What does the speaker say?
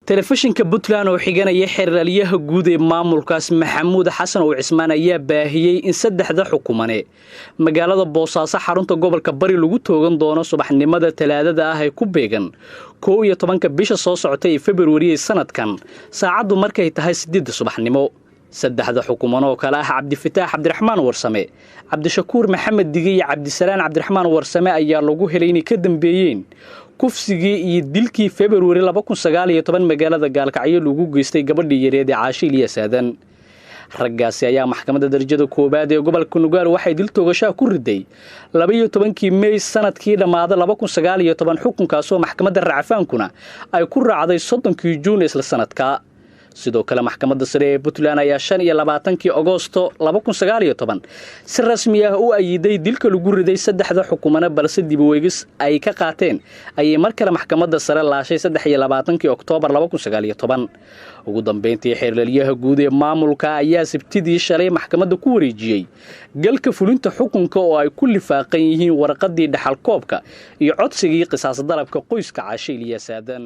Telefishinka Puntland oo xiganaya xeeralyaha guud ee maamulkaas Maxamuud Xasan oo Cismaan ayaa baahiyey in saddexda xukumane magaalada Boosaaso xarunta gobolka Bari lagu toogan doono subaxnimada Talaadada ah ee ku beegan 11-ka bisha soo socota ee Februari ee sanadkan, saacaddu markay tahay 8 subaxnimo. Saddexda xukuman oo kale ah Cabdifataax Cabdiraxmaan Warsame, Cabdishakuur Maxamed Dige iyo Cabdisalaan Cabdiraxmaan Warsame ayaa lagu helay inay ka dambeeyeen kufsigii iyo dilkii Februari 2019 magaalada Gaalkacyo lagu geystay gabadhii yareed ee Caashe Ilyaas Aadan. Raggaasi ayaa maxkamadda darajada koowaad ee gobolka Nugaal waxay dil toogashaha ku riday 12-kii Mey sanadkii dhammaada 2019, xukunkaasoo maxkamadda racfaankuna ay ku raacday 30-kii Juun isla sanadka. Sidoo kale maxkamadda sare ee Puntland ayaa 25-kii Agoosto 2019 si rasmi ah u ayiday dilka lagu riday saddexda xukumane, balse dib u eegis ay ka qaateen ayay mar kale maxkamadda sare laashay 23-kii Oktoobar 2019. Ugu dambeyntii xeerlalyaha guud ee maamulka ayaa Sabtidii shalay maxkamadda ku wareejiyey galka fulinta xukunka oo ay ku lifaaqan yihiin warqadii dhaxalkoobka iyo codsigii qisaas dalabka qoyska Caashe Ilyaas Aadan.